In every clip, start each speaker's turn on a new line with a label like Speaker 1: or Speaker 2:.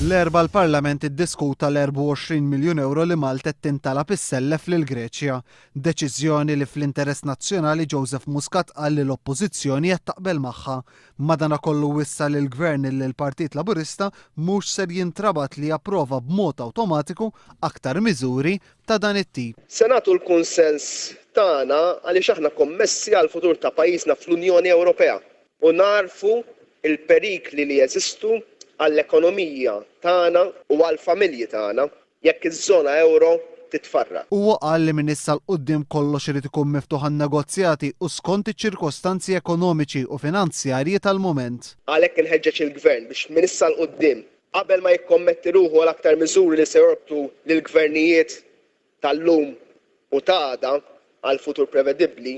Speaker 1: L-Erbgħa l-Parlament iddiskuta l-24 miljun ewro li Malta qed tintalab issellef lill-Greċja. Deċiżjoni li fl-interess nazzjonali Joseph Muscat qal li l-Oppożizzjoni qed taqbel magħha. Madanakollu wissa lill-Gvern illi l-Partit Laburista mhux ser jintrabat li japprova b'mod awtomatiku aktar miżuri ta' dan it-tip.
Speaker 2: Se nagħtu l-kunsens tagħna għaliex aħna kommessi għall-futur ta' pajjiżna fl-Unjoni Ewropea u nagħrfu l-perikli li jeżistu għall-ekonomija tagħna u għall-familji tagħna jekk iż-żona ewro titfarrak.
Speaker 1: Huwa qal li minn issa 'l quddiem kollox irid ikun miftuħ għan-negozjati u skont iċ-ċirkostanzi ekonomiċi u finanzjarji tal-mument.
Speaker 2: Għalhekk inħeġġeġ il-Gvern biex minn issa 'l quddiem Qabel ma jikkommetti ruħu għal aktar miżuri li se jorbtu lill-gvernijiet tal-lum u ta' għada għal futur prevedibbli,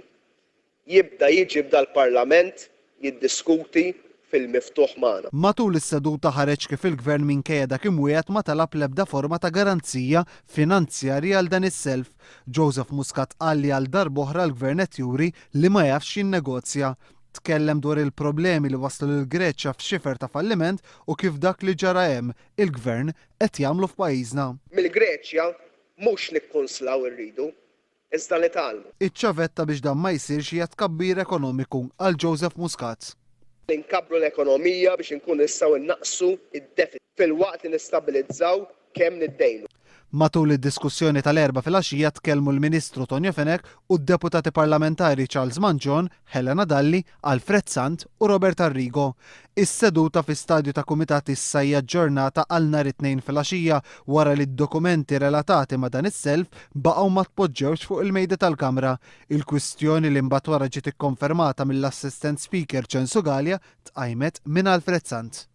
Speaker 2: jibda jiġi f'dal-Parlament jiddiskuti fil-miftuħ magħna.
Speaker 1: Matul is-seduta ħareġ kif il-Gvern minkejja dak imwiegħed ma talab l-ebda forma ta' garanzija finanzjarja għal dan is-self. Joseph Muscat qal li għal darb'oħra l-Gvern qed juri li ma jafx jinnegozja. Tkellem dwar il-problemi li wasslu lill-Greċja f'xifer ta' falliment u kif dak li ġara hemm, il-Gvern qed jagħmlu f'pajjiżna.
Speaker 2: Mill-Greċja mhux nikkunslaw irridu, iżda nitgħallmu.
Speaker 1: Iċ-ċavetta biex dan ma jsirx hija t-tkabbir ekonomiku, qal Joseph Muscat.
Speaker 2: Li nkabbru l-ekonomija biex inkunu nistgħu nnaqqsu d-deficit filwaqt li nistabbilizzaw kemm niddejnu.
Speaker 1: Matul id-diskussjoni tal-Erbgħa filgħaxija tkellmu l-Ministru Tonio Fenech u d-Deputati Parlamentari Charles Mangion, Helena Dalli, Alfred Sant u Robert Arrigo. Is-seduta fi stadju ta' kumitat issa hija aġġornata għal nhar it-Tnejn filgħaxija wara li d-dokumenti relatati ma' dan is-self baqgħu ma tpoġġewx fuq il-mejda tal-Kamra. Il-kwistjoni li mbagħad wara ġiet ikkonfermata mill-Assistent Speaker Ċensu Galea tqajmet minn Alfred Sant.